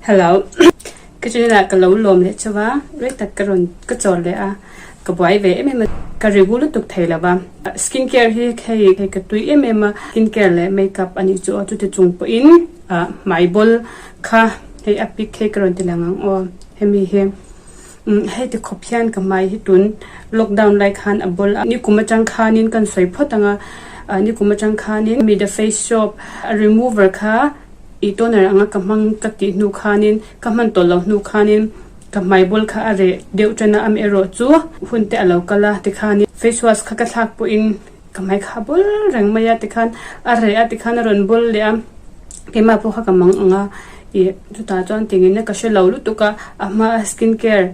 Hello ka channel ah ka lo lawm leh chauh a rei tak ka rawn ka chawl leh a ka buai ve em em a ka regu lutuk thei lo va skin care hi hei hei ka tui em em a skin care leh makeup a nih chu aw chuti chung pawhin ah hmai bawl kha hei a pic hei ka rawn ti lang ang aw hemi hi umm hei ti khawp hian ka hmai hi tun lockdown lai khan a bawl a nikum atang khanin kan sawi phawt ang a ah nikum atang khanin mi the face shop a remover kha. I toner anga ka hmang ka tih hnu khanin ka hman tawh loh hnu khanin ka hmai bawl kha a reh deuh tan a, amaherawh chu hun te a lo kal a tikhanin face wash kha ka thlak pawhin ka hmai kha a bawl reng mai a tikhan a reh a tikhan a rawn bawl leh a keimah pawh kha ka mang ang a ih chutah chuan tingin ka hre lo lutuk a a hma a skin care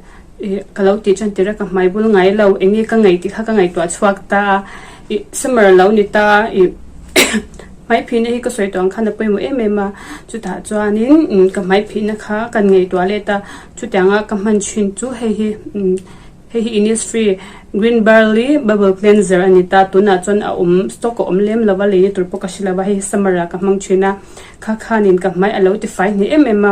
ih ka lo tih tan tirh a ka hmai bawl ngai lo eng nge ka ngaih tih kha ka ngaihtuah chhuak ta a ih summer a lo ni ta ih. Hmai phihna hi ka sawi tawh ang khan a pawimawh em em a, chutah chuanin ka hmai phihna kha kan ngaihtuah let a, chutianga ka hman thin chu hei hi hei hi Innisfree Green Barley Bubble Cleanser a ni ta, tunah chuan a awm stock a awm lem lo va, leina tur pawh ka hre lo va, hei hi summer ah ka hmang thin a, kha khanin ka hmai a lo tifai hneh em em a,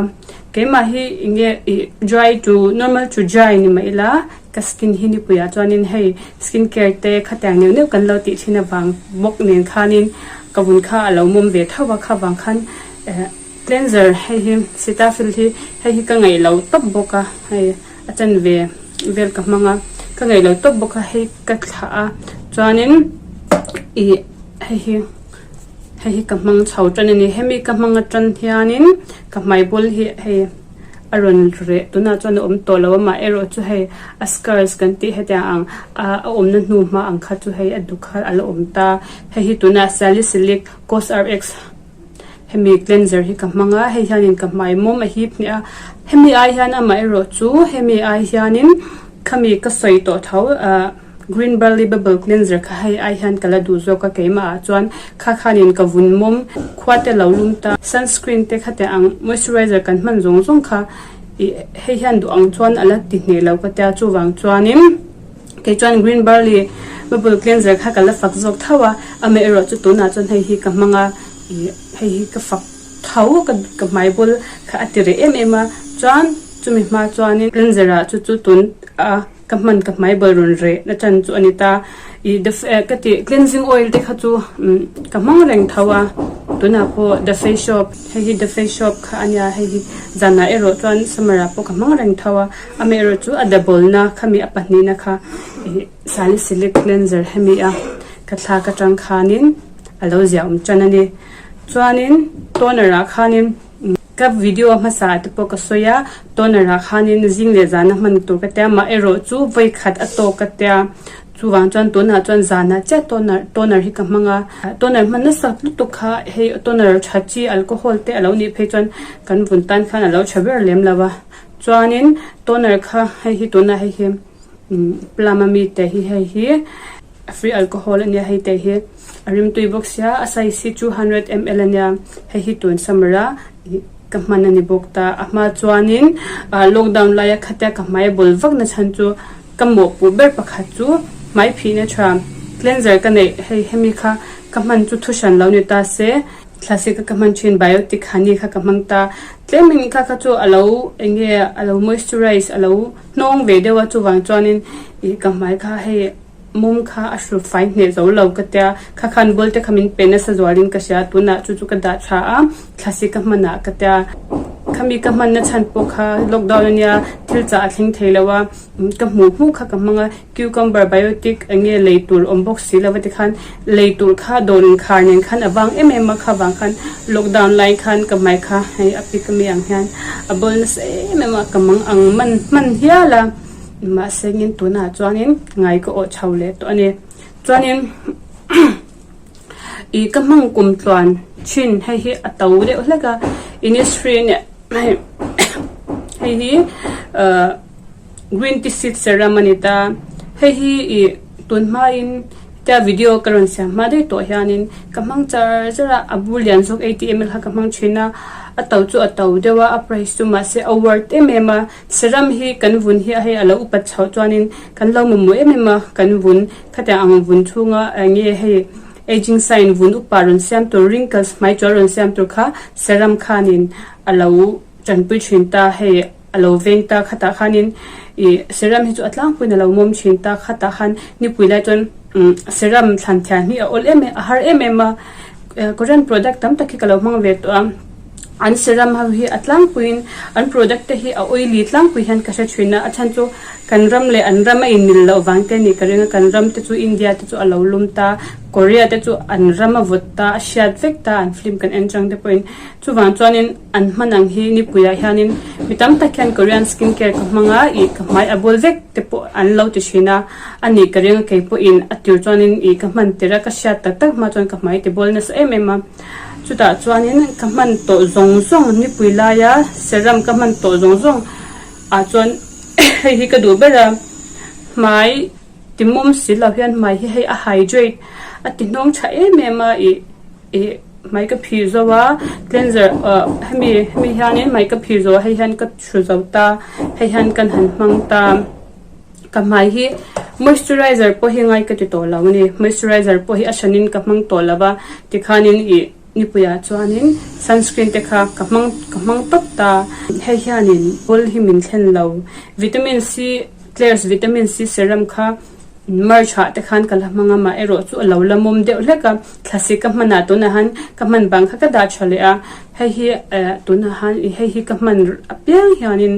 keimah hi enge ih dry to normal to dry ni mah ila. Ka skin hi nipuiah chuanin hei skin care te khatiang neuh neuh kan lo tih thin avang bawk nen khanin ka vun kha a lo mawm ve tho a, kha vang khan eh cleanser hei hi cetaphil hi hei hi ka ngaih lo tawp bawk a, hei a chanve vel ka hmang a, ka ngaih lo tawp bawk a hei ka thlah a chuanin ih hei hi hei hi ka hmang chho tan a ni hemi ka hmang atan hianin ka hmai bul hi hei. A rawn reh tunah chuan a awm tawh lo a mah erawh chu hei a scars kan tih hetiang ang a a awmna hnu hma ang kha chu hei a duk kha a la awm ta hei hi tunah salicylic cosrx hemi cleanser hi ka hmang a hei hianin ka hmai mawm a hip hnih a hemi ai hian amah erawh chu hemi ai hianin khami ka sawi tawh tho ah. Green Barley Bubble Cleanser kha hei ai hian ka la duh zawk a keimah ah chuan kha khanin ka vun mawm khua te lo lum ta sunscreen te kha teh ang moisturizer kan hman zawng zawng kha ih hei hian duh ang chuan a la ti hneh lo ka tia chuvang chuanin kei chuan Green Barley Bubble Cleanser kha ka la fak zawk tho a amaherawh chu tunah chuan hei hi ka hmang a ih hei hi ka fak tho ka ka hmai bul kha a ti reh em em a chuan chumi hma chuanin cleanser ah chu chu tun a. Ka hman ka hmai bal rawn reh na chan chu a ni ta. Ih the eh ka tih cleansing oil te kha chu umm ka hmang reng tho a, tunah pawh the face shop hei hi the face shop kha a nia hei hi zanah erawh chuan summer ah pawh ka hmang reng tho a, amaherawh chu a double na khami a pahnihna kha ih salicylic cleanser hemi a ka thlak atang khanin a lo ziah awm tan a ni. Chuanin toner ah khanin. Ka video hmasa ah te pawh ka sawi a, toner ah khanin zing leh zana hman tur ka tia, mah erawh chu vawi khat a tawk ka tia, chuvang chuan tunah chuan zanah chiah toner toner hi ka hmang a, toner hman nasa lutuk kha hei toner tha chi alcohol te a lo nih phei chuan kan vun tan khan a lo tha ber lem lo a, chuanin toner kha hei hi tunah hei hi plum ami te hi hei hi. A free alcohol a nia hei te hi a rimtui bawk sia a size hi 200 ml a nia hei hi tun summer a ih ka hman a ni bawk ta a hma chuanin ah lockdown laia khatia ka hmai a bawl vak na chhan chu ka mawhpuh ber pakhat chu hmai phihna tha cleanser ka neih hei hemi kha ka hman chu thu hran lo ni ta se thlasik a ka hman thin biotic honey kha ka hmang ta tlemin kha kha chu a lo eng nge a lo moisturize a lo hnawng ve deuh a chuvang chuanin ih ka hmai kha hei. Mum kha a hru fai hneh zo lo ka tia, kha khan ball te kha min pe nasa zualin ka hria, tunah chu chu ka dah tha a, thlasi ka hmanah ka tia, khami ka hmanna chhan pawh kha lockdown ania thil chah a thleng thei lo a, ka hmuh hmuh kha ka hmang a, cucumber biotic eng nge lei tur awm bawk si lo va tikhan lei tur kha dawr inkhar nen khan a vang em em a, kha vang khan lockdown lai khan ka hmai kha hei a pic ami ang hian a bawl nasa em em a, ka mang ang hman hman hial a. Mahse ngin tunah chuanin ngai ka awh chho leh tawh a ni. Chuanin ih ka hmang kum tluan thin hei hi a to deuh hlek a Innisfree nia hei hei hi ah green tea seed serum a ni ta. Hei hi ih tun hmain hetia video ka rawn siam hma daih tawh hianin ka hmang char char a, a bur lian zawk 80 ml kha ka hmang thin a, a to chu a to deuh a, a price chu mahse a worth em em a. Serum hi kan vun hi a hei a lo upat chhoh chuanin kan lo mamawh em em a, kan vun khatiang ang vun chhunga eng nge hei aging sign vun upa rawn siam tur wrinkles hmai chual rawn siam tur kha serum khanin a lo. Tanpui thin ta hei a lo veng ta khatah khanin ih serum hi chu a tlangpuiin a lo mawm thin ta khatah khan nipui lai chuan umm serum thlan thian hi a awl em em a har em em a Korean product tam tak hi ka lo hmang ve tawh a an serum ho hi a tlangpuiin an product te hi a oily tlangpui hian ka hre thin a a chhan chu kan ram leh an ram a inmil loh vang te a nih ka ring a kan ram te chu India te chu a lo lum ta Korea te chu an ram a vawt ta a hriat vek ta an film kan en chang te pawhin Chuvang chuanin an hman ang hi nipuiah hianin mi tam tak hian Korean skin care ka hmang a, ih ka hmai a bul vek te pawh an lo ti thin a, a nih ka ring a kei pawhin a tir chuanin ih ka hman tir a, ka hriat tak tak hma chuan ka hmai ti bawl nasa em em a. Chutah chuanin ka hman tawh zawng zawng nipui laia serum ka hman tawh zawng zawng ah chuan hei hi ka duh ber a, hmai ti mawm si lo hian hmai hi hei a hydrate a ti hnawng tha em em a ih. Ih hmai ka phih zo a cleanser ah hemi hemi hianin hmai ka phih zo a hei hian ka thu zo ta hei hian kan han hmang ta ka hmai hi moisturizer pawh hi ngai ka ti tawh lo a ni moisturizer pawh hi a hranin ka hmang tawh lo va tikhanin ih nipuiah chuanin sunscreen te kha ka hmang ka hmang tawp ta hei hianin bul hi min thlen lo vitamin C Klairs vitamin C serum kha. March ah te khan ka la hmang a mah erawh chu a lo la mawm deuh hlek a, thlasi ka hman ah tunah han ka hman bang kha ka dah tha leh a, hei hi eh tunah han ih hei hi ka hman apiang hianin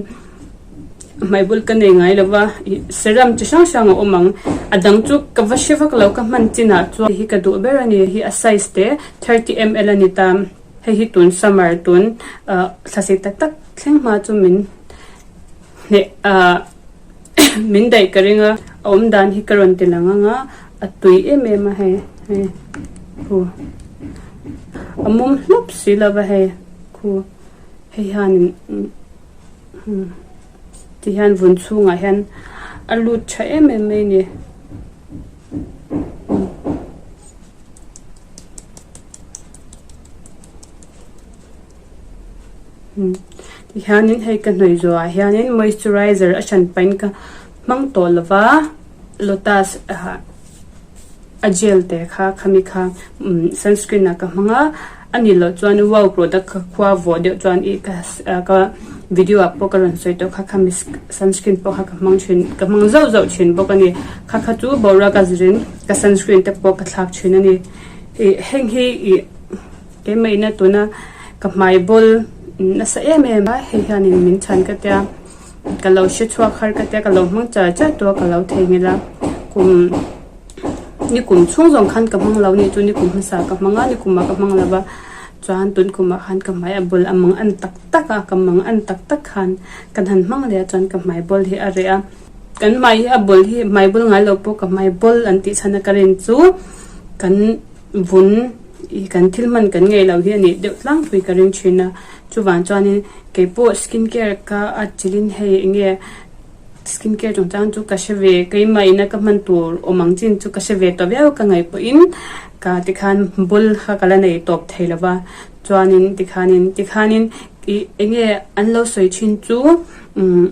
hmai bul ka nei ngai lo va ih serum chi hrang hrang a awm ang, a dang chu ka va hre vak lo ka hman chinah chuan hei hi ka duh ber a ni, hei hi a size te 30 ml a ni ta, hei hi tun summer tun ah thlasi tak tak thleng hma chu min hneh ah. Min daih ka ring a, a awm dan hi ka rawn ti lang ang a, a tui em em a hei hei khu a mawm hlawp si lo va hei khu hei hianin umm ti hian vun chhungah hian a lut tha em em mai a ni. Tihianin hei ka hnawih zawhah hianin moisturizer a hran pahin ka hmang tawh lo va lotus ah a gel te kha khami kha sunscreen ah ka hmang a a nih loh chuan wow product kha khua vawh deuh chuan ih ka ka video ah pawh ka rawn sawi tawh kha khami sunscreen pawh kha ka hmang thin ka hmang zauh zauh thin bawk a ni kha kha chu boruak a zirin ka sunscreen te pawh ka thlak thin a ni ih heng hi ih. Keimahina tuna ka hmai bawl nasa em em a, hei hianin min chhan ka tia, ka lo hre chhuak har ka tia, ka lo hmang char char tawh a, ka lo theihnghilh a, kum ni kum chhung zawng khan ka hmang lo nih chu ni kum hmasa ka hmang a, ni kumah ka hmang lo va, chuan tun kumah khan ka hmai a bawl a mang an tak tak a, ka mang an tak tak khan kan han hmang leh a chuan ka hmai bawl hi a reh a, kan hmai hi a bawl hi hmai bawl ngai lo pawh ka hmai bawl an tih chhan a ka rin chu kan vun. Ih kan thil hman kan ngei lo hi a nih deuh tlangpui ka ring thin a, chuvang chuanin keipawh skin care ka atchilhin hei enge skin care chungchang chu ka hre ve keimah ina ka hman tur awm ang chin chu ka hre ve tawh viau ka ngaih pawhin ka tikhan bul kha ka la nei tawp thei lo va chuanin tikhanin tikhanin ih enge an lo sawi thin chu umm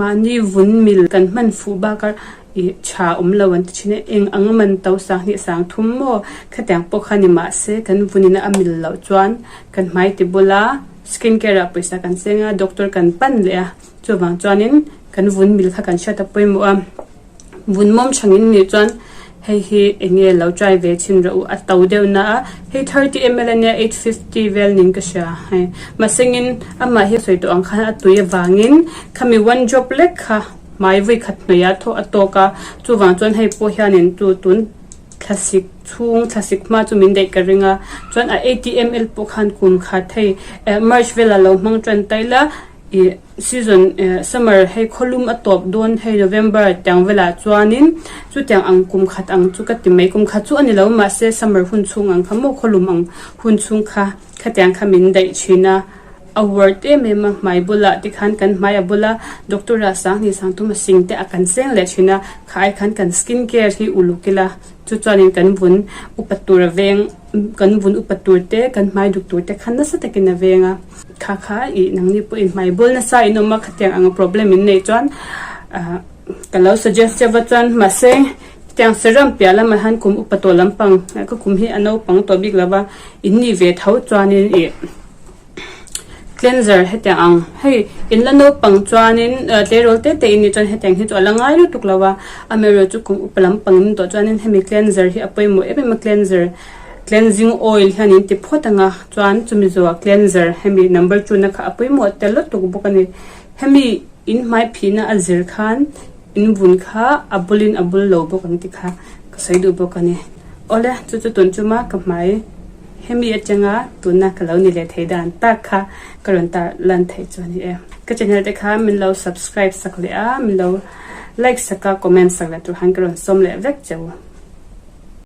mahni vun mil kan hman fuh bakah Ih tha awm lo an ti thin e, eng ang man to sanghnih sang thum maw? Khatiang pawh kha ni mahse kan vunin a mil loh chuan kan hmai ti bula skin care ah pawisa kan cheng a, doctor kan pan leh a, chuvang chuanin kan vun mil kha kan hriat a pawimawh a, vun mawm thangin nih chuan hei hi eng nge lo try ve chhin rawh u, a to deuh na a, hei 30 ml ania 850 vel nin ka hria hei mahsengin amah hi sawi tawh ang khan a tui avangin khami one drop lek kha. Hmai vui khat hnuaiah thaw a tawk a, chuvang chuan hei pawh hianin chu tun thlasik chhung thlasik hma chu min daih ka ring a, chuan a ATML pawh khan kum khat hei eh March velah lo hmang tan ta ila ih season eh summer hei khawlum a tawp dawn hei November tiang velah chuanin chutiang ang kum khat ang chu ka ti mai kum khat chu a ni lo mahse summer hun chhung ang kha maw khawlum ang hun chhung kha khatiang kha min daih thin a. A word em em a, hmai bulah tikhan kan hmai a bula doctor ah sanghnih sangthum a sing te a kan seng leh thin a, kha ai khan kan skin care hi uluk ila chu chuanin kan vun upa tur a veng kan vun upa tur te kan hmai duk tur te khan nasa takin a veng a, kha kha ih nangni pawhin hmai bul nasa in awm a khatiang anga problem in neih chuan ah ka lo suggest deuh va chuan mahse hetiang serum piah lamah hian kum upa tawh lampang ka kum hi a naupang tawh bik lova in nih ve tho chuanin ih. Cleanser hetiang ang hei in la naupang chuanin tleirawl te te in nih chuan hetiang hi chu a la ngai lutuk lo a, amaherawhchu kum upa lampang in tawh chuanin hemi cleanser hi a pawimawh em em a cleanser cleansing oil hian in ti phawt ang a chuan chumi zawhah cleanser hemi number two na kha a pawimawh tel lutuk bawk a ni hemi in hmai phihna a zir khan in vun kha a bulin a bul lo bawk ang tih kha ka sawi duh bawk a ni awle chu chu tun chuma ka hmai. Hemi atanga tuna ka lo ni leh thei dan tak kha ka rawn tar lan theih chu a ni e. Ka channel te kha min lo subscribe sak leh a, min lo like sak a, comment sak leh tur han ka rawn sawm leh vek che u.